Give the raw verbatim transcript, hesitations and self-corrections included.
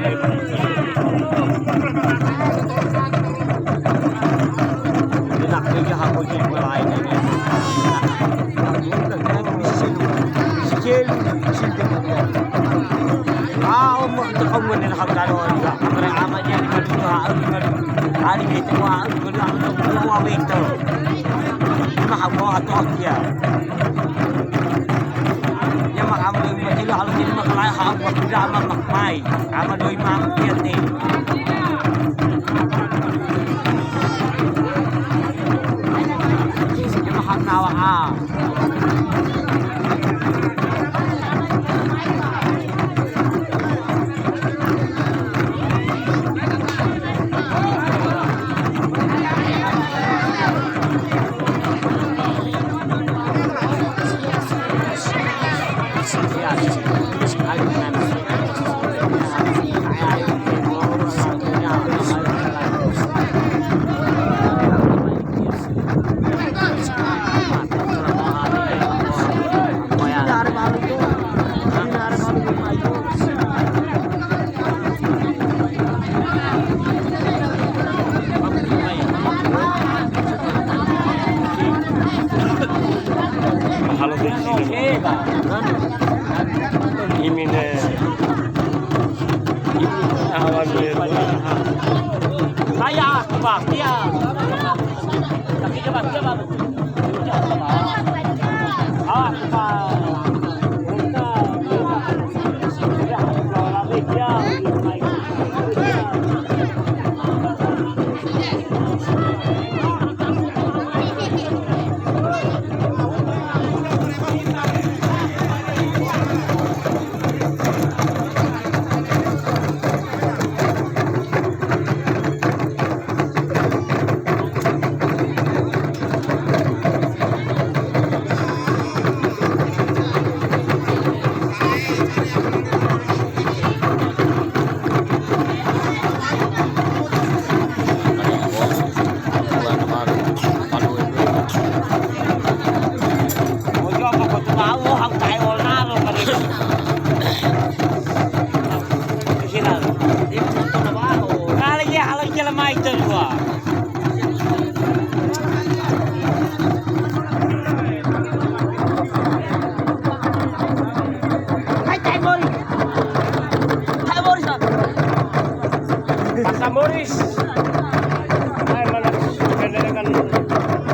Ina ko ja hako je mulai ne. Sel, sel de. Ah, o mo to ko mo ne hak dalo. Amre ama je ni madu ha, madu. Ari ke to ha, madu, madu, madu. Ima hako ato kia. Nia mak ama doi mak ilo halo nia mak lai ha mak kuda ama mak mai. Ama doi mak dia te. Nia mak hak nawa a. Halo, imi ne'e. Awan ne'e. Saya aku, Pak, dia. Tapi dia, Pak, dia, Pak. Ah, Pak.